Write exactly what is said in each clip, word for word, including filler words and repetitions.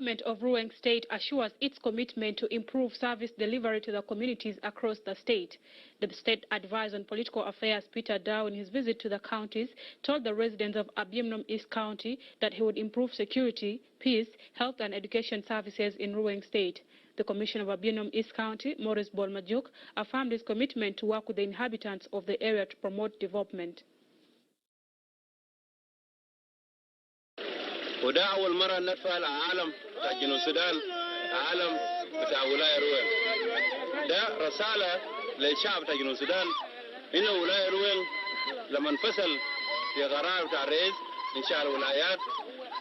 Government of Ruweng State assures its commitment to improve service delivery to the communities across the state. The state advisor on political affairs, Peter Dau, in his visit to the counties, told the residents of Abyei Mnom East County that he would improve security, peace, health and education services in Ruweng State. The commissioner of Abyei Mnom East County, Maurice Bol Majuk, affirmed his commitment to work with the inhabitants of the area to promote development. وده أول مرة ندفع العلم بتاع جنوب السودان، علم بتاع ولاية روينغ. ده رسالة للشعب بتاع جنوب السودان إنه ولاية روينغ لما انفصل في قرار بتاع الرئيس إنشاء الولايات،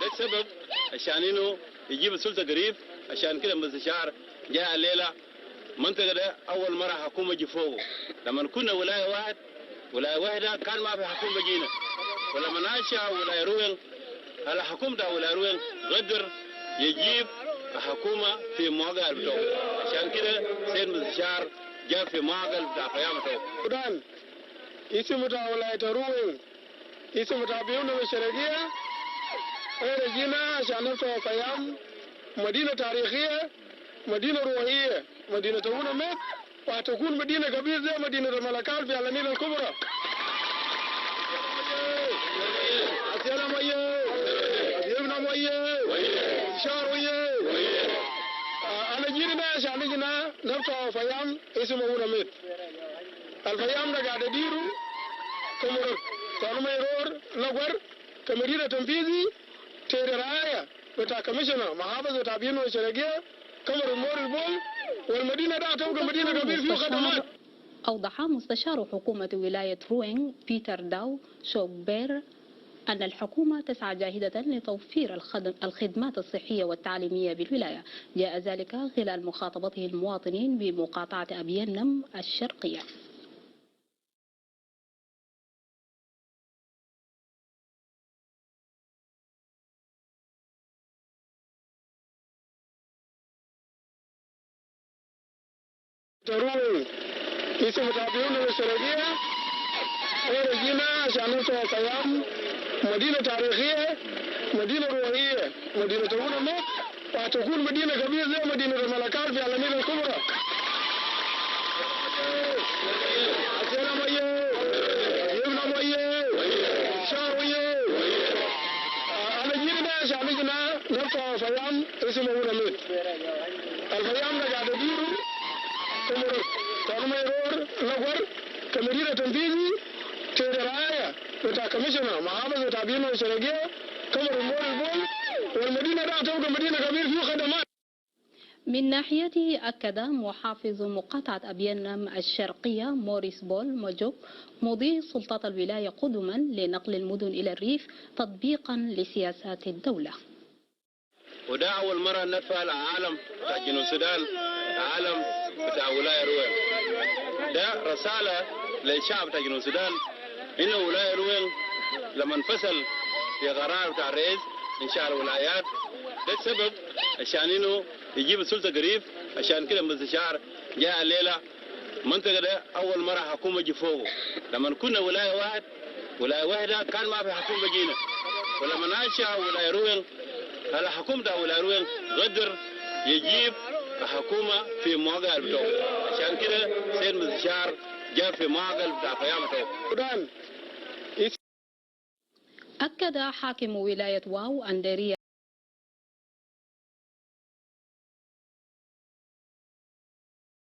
ده السبب عشان إنه يجيب السلطة قريب. عشان كده مستشار جاء الليلة منطقة ده أول مرة حكومة جي فوقه. لما كنا ولاية واحد، ولاية واحدة، كان ما في حكومة جينا. ولما أنشأ ولاية روينغ، الحكومة بتاع ولاية روينغ قدر يجيب حكومة في معقل بتاعه. عشان كده سيد مستشار جاء في معقل بتاع فيام بتاعه. Sudan, اسم بتاع ولاية روينغ اسم بتاع Abyei Mnom Sharqiya. احنا جينا عشان نفتح فيام، مدينة تاريخية، مدينة روحية، مدينة تكون ميت، وهتكون مدينة كبيرة زي مدينة ملكال في النيل الكبرى. Abyei Mnom oyee! Abyei Mnom oyee! Machar oyee! احنا جينا عشان نجي نفتح فيام اسمه هنا ميت. الفيام ده قاعد اديرو كمرر، تانوما يرور، لغور، كمدينة تنفيذي، تيري رعاية بتاع كوميشنر محافظ بتاع Abyei Mnom Sharqiya، كمرر موريس بول، والمدينة ده هتبقى مدينة كبير فيه خدمات. أوضح مستشار حكومة ولاية روينغ بيتر داو شوكبير أن الحكومة تسعى جاهدة لتوفير الخدم-، الخدمات الصحية والتعليمية بالولاية. جاء ذلك خلال مخاطبته المواطنين بمقاطعة أبيي منوم الشرقية. Ruweng, اسم بتاع Abyei Mnom Sharqiya. احنا جينا عشان نفتح فيام، مدينة تاريخية، مدينة روحية، مدينة تكون ميت، وهتكون مدينة كبيرة زي مدينة ملكال في النيل الكبرى. Abyei Mnom oyee! Abyei Mnom oyee! Machar oyee! احنا جينا عشان نجي نفتح فيام اسمه هنا ميت. الفيام ده قاعد اديرو كمرر، تانوما يرور، لغور، كمدينة تنفيذي، تيري رعاية بتاع كوميشنر محافظ بتاع Abyei Mnom Sharqiya، كمرر موريس بول، والمدينة ده هتبقى مدينة كبير فيه خدمات. من ناحيته، أكد محافظ مقاطعة أبيي منوم الشرقية موريس بول موجوك مضي سلطات الولاية قدما لنقل المدن إلى الريف تطبيقا لسياسات الدولة. وده أول مرة ندفع العلم بتاع جنوب السودان، علم بتاع ولاية روينغ. ده رسالة للشعب بتاع جنوب السودان إنه ولاية روينغ لما انفصل في قرار بتاع الرئيس إنشاء الولايات، ده السبب عشان إنه يجيب السلطة قريب. عشان كده مستشار جاء الليلة منطقة ده أول مرة حكومة جي فوقه. لما كنا ولاية واحد، ولاية واحدة، كان ما في حكومة جينا. ولما أنشأ ولاية روينغ، الحكومة بتاع ولاية روينغ قدر يجيب حكومة في معقل بتاعه. عشان كده سيد مستشار جاء في معقل بتاع فيام بتاعه. Sudan. أكد حاكم ولاية واو أندريا